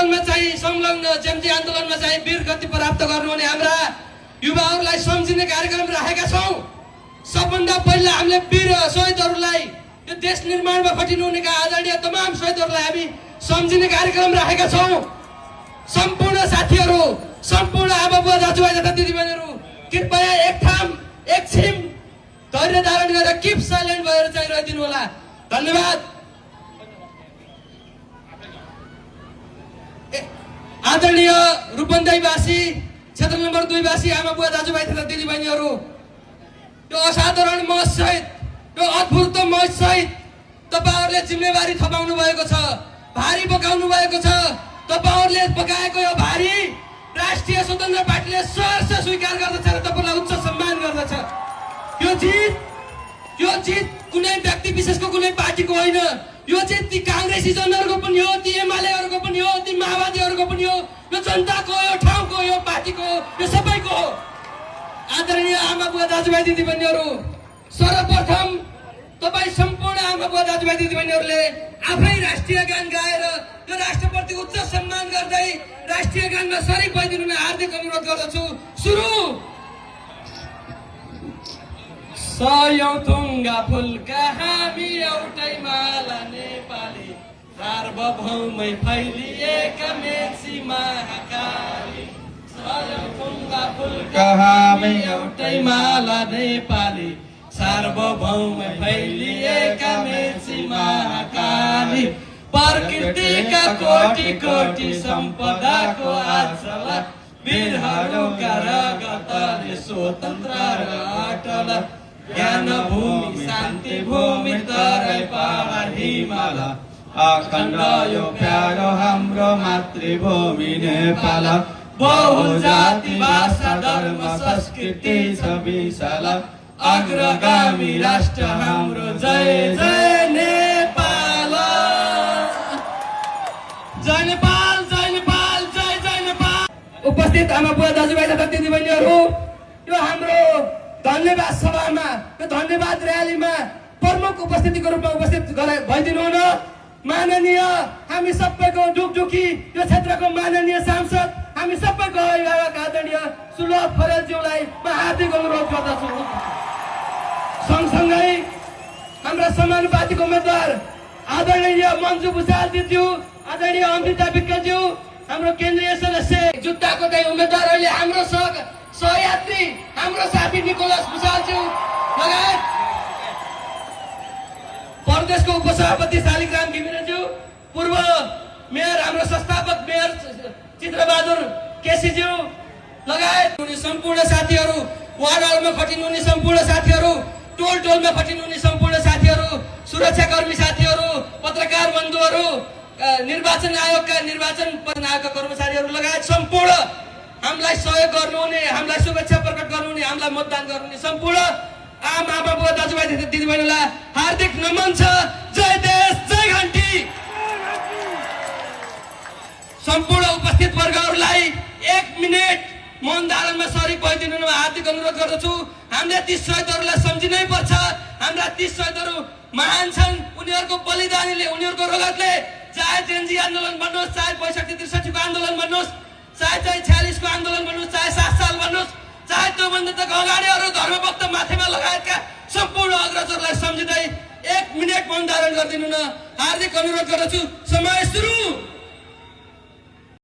आन्दोलनमा चाहिँ संलग्न जेएमजी आन्दोलनमा चाहिँ वीर गति प्राप्त गर्नुहुने हाम्रा युवाहरूलाई सम्झिने कार्यक्रम राखेका छौँ। सबभन्दा पहिला हामीले वीर शहीदहरूलाई यो देश निर्माणमा खटिनुहुनेका आदरणीय तमाम शहीदहरूलाई हामी सम्झिने कार्यक्रम राखेका छौँ। सम्पूर्ण साथीहरू, सम्पूर्ण आमा बुवा दाजुभाइ तथा दिदीबहिनीहरू कृपया एक ठाम एकछिन धैर्य धारण गरेर किप साइलेन्ट भएर चाहिँ रहिदिनु होला। धन्यवाद। आदरणीय रूपन्देहीवासी, क्षेत्र नम्बर 2 वासी आमा बुवा दाजुभाइ तथा दिदीबहिनीहरू, यो असाधारण महोत्सव, यो अद्भुत महोत्सव तपाईहरुले जिम्मेवारी थपाउनु भएको छ, भारी बोकाउनु भएको छ। तपाईहरुले बोकाएको यो भारी राष्ट्रिय स्वतन्त्र पार्टीले सहर्ष स्वीकार गर्दछ र तपाईलाई उच्च सम्मान गर्दछ। यो जित कुनै व्यक्ति विशेषको कुनै पार्टीको होइन। यो चाहिँ ती कांग्रेसी जनहरूको पनि हो, ती एमालेहरूको पनि हो, ती माओवादीहरूको पनि हो। यो जनताको, यो ठाउँको, यो पार्टीको, यो सबैको हो। आदरणीय आमा बुवा दाजुभाइ दिदीबहिनीहरू, सर्वप्रथम तपाईँ सम्पूर्ण आमा बुवा दाजुभाइ दिदीबहिनीहरूले आफै राष्ट्रिय गान गाएर यो राष्ट्रप्रति उच्च सम्मान गर्दै राष्ट्रिय गानमा सरिक भइदिनु हार्दिक अनुरोध गर्दछु। सुरु। सयौं थुङ्गा फुलका हामी एउटै माला नेपाली, सार्वभौमै फैलिएका मेची महाकाली। सयौं थुङ्गा फुलका हामी एउटै माला नेपाली, सार्वभौमै फैलिएका मेची महाकाली। प्रकृतिका कोटि कोटि सम्पदाको आचल, वीरहरूका रगतले स्वतन्त्र र अटल। ज्ञान भूमि, शान्ति भूमि, तराई पहाड हिमाल, अखण्ड यो प्यारो हाम्रो मातृभूमि नेपाल। बहुजाति भाषा धर्म संस्कृति छ विशाल, अग्रगामी राष्ट्र हाम्रो जय जय नेपाल। जय नेपाल, जय नेपाल, जय जय नेपाल। उपस्थित आमा बुवा दाजुभाइ तथा दिदीबहिनीहरू, यो हाम्रो धन्यवाद सभामा, यो धन्यवाद र्यालीमा प्रमुख उपस्थितिको रूपमा उपस्थित भइदिनु हुन माननीय हामी सबैको ढुकढुकी यो क्षेत्रको माननीय सांसद, हामी सबैको अभिभावक आदरणीय सुलभ खरेलज्यूलाई म हार्दिक अनुरोध गर्दछु। सँगसँगै हाम्रा समानुपातिक उम्मेद्वार आदरणीय मन्जु भुषालज्यू, आदरणीय अमृता विक्रज्यू, हाम्रो केन्द्रीय सदस्य जुत्ताको चाहिँ उम्मेद्वारहरूले, हाम्रो सहयात्री हाम्रो साथी निकोलस भुषालज्यू लगायत प्रदेशको उपसभापति शालिग्राम घिमिरेज्यू, पूर्व मेयर हाम्रो संस्थापक मेयर चित्रबहादुर केसीज्यू लगायत सम्पूर्ण साथीहरू, वार्डमा खटिनुहुने सम्पूर्ण साथीहरू, टोल टोलमा खटिनुहुने सम्पूर्ण साथीहरू, सुरक्षाकर्मी साथीहरू, पत्रकार बन्धुहरू, निर्वाचन आयोगका कर्मचारीहरू लगायत सम्पूर्ण हामीलाई सहयोग गर्नुहुने, हामीलाई शुभेच्छा प्रकट गर्नुहुने, हामीलाई मतदान गर्नुहुने सम्पूर्ण आमा बुवा दाजुभाइ दिदीबहिनीलाई हार्दिक नमन छ। जय देश, जय घण्टी। सम्पूर्ण उपस्थित वर्गहरूलाई 1 मिनेट मौन धारणमा सरिक भइदिनु हार्दिक अनुरोध गर्दछु। हामीले ती शहीदहरूलाई सम्झिनै पर्छ। हाम्रा ती शहीदहरू महान छन्। उनीहरूको बलिदानीले, उनीहरूको रगतले, चाहे जेएनजी आन्दोलन भन्नुहोस्, चाहे ६५-६३ को आन्दोलन भन्नुहोस्, चाहे ४६ को आन्दोलन भन्नुहोस्, चाहे ७ साल भन्नुहोस्, चाहे त्योभन्दा त अगाडि अरू धर्मभक्त माथिमा लगायतका सम्पूर्ण अग्रजहरूलाई सम्झिँदै 1 मिनेट मौन धारण गरिदिनु न हार्दिक अनुरोध गर्दछु। समय सुरु।